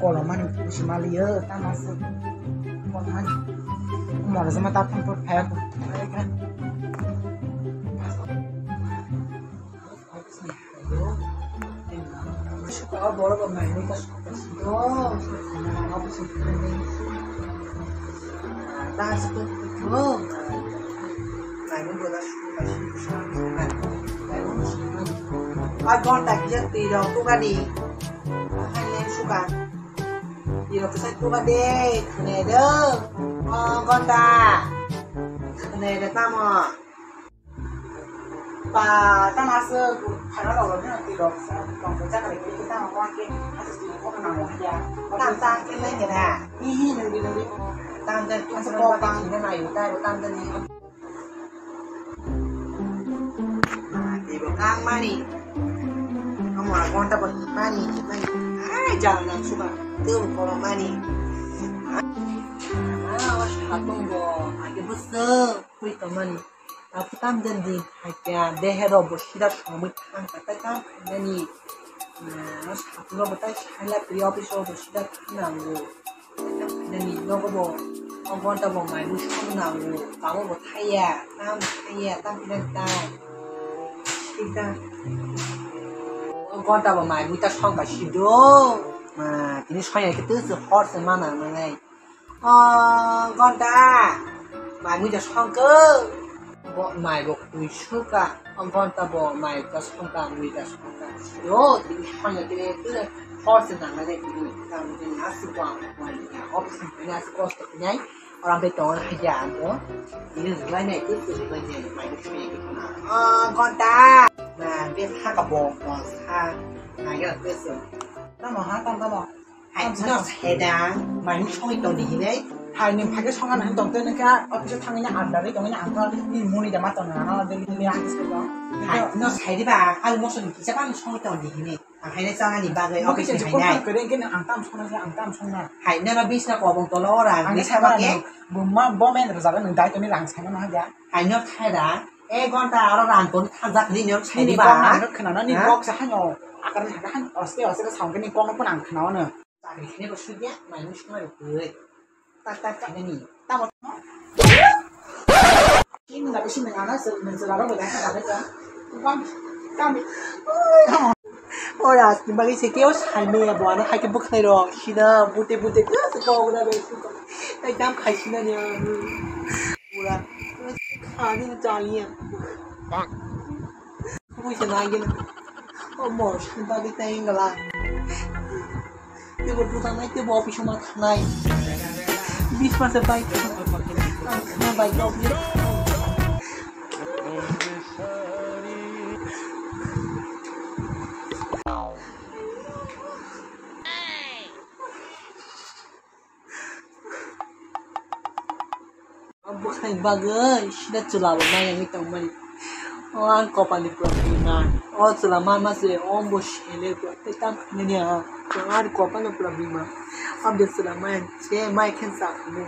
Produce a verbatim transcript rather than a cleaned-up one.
Kolomani pusi maliyo, tama se. Kolomani. Mora jama ta phone phone phaya ko. Suka boro bo mai ni ta suka. Oh, suka. Tama se ko. Mai ni bola suka, suka, suka. Mai ni suka. A gonta kisa twi rok tukani. Hai neng suka. Twi rok kisa tuka de. Khne de. Oh, gonta. Khne de tamo. Pa, tamo aswk khana rok rok nang twi rok sa tong khe chakri khe tamo khe aswk twi kok nang ya. Tam tam khe lai khe na. Hi hi nang di nang di. Tam tam tu aswk kok bang khe na yu ta tam tam ni. Twi bo kang mani. Amo gonta bo mani mani. Ai jang nang suka. Tu ko mani. Ah, was hatung bo. Age bus. Khui tongmani. Taphru tamjani di hakya dehe rok bo sida somoi thang kha tai tam khainani. Satung rok bo tai saila pri office rok bo sida thang nango. Tai tam khainani nogo bo o gonta bo mai mui song nango. Kamo bo thaiya tam thaiya tam khainani tai. Sida o gonta bo mai mui ta song kha sido. Tini soya khe tu hor se mana manai. O gonta, mai mui da songkhe. Bo mai bo kui suka. O gonta bo mai da songka, mui da songka. Yo, tini songya tini tini hor se nang nai tini tang tini asu ko ang mai ni office ni asu kosto nai. Orang be tong hai ja ang ko. Ini lai nai tu tu lai nai mai ni songya tu na. O gonta. Na be ha ka bo ko ha. Na ya tu su. Tamo ha tamo tamo. Hai, no sai da, mai mui songwi tong di hinwi. Hai, nwng phai khe songa nang tong tei nokha office o thangwi na andar wi tongwi na ang kha ni muni da ma tong na no de ni ang se do. Hai, no sai di ba, ang moso ni kisa bang songwi tong di hinwi. Ang hai na chana ni bagwi office ni hai nai. Kore ke ang tam songna ang tam songna. Hai, no no bisna kobong tolo ora ang ni sa ba ke. Bo ma bo men rajaga nwng dai toni rang sai ma no ha ya. Hai, no sai da. Ek ghonta aro rang toni thajak ni niyom sai di ba. Nini kok nang khna na ni kok sa hanyo. Akar ni haga han oste oste sa hongke ni kok no pun ang khna no. Chakri khne ko sugya, mai mui sungma ro koi. Tak tak tak ni. Tamo. Ini nggak bisa nang ana sel men sel aro beda kan ada kan. Bang, kami. Ora, bagwi se keo sai me bo ano hai ke bukhnai ro. Sina bute bute ke se ko ora be. Tai dam khai sina ni. Ora. Khani jaliya. Bang. Khubuisa nangin. O mor sini bagwi tei wngla. Tebo bujang nai, tebo office ma thangnai. Bis masa bai. Ang khna bai kok ni. Bwkhani bagwi sida chwla bo maya wngwi tongmani. O ang kopalni problem ma. O chwla ma ma se o bo sele ko tei tam khainani ha. Ang ani kopalni problem ma. Ang de chwla maya se mai khe sa khamu.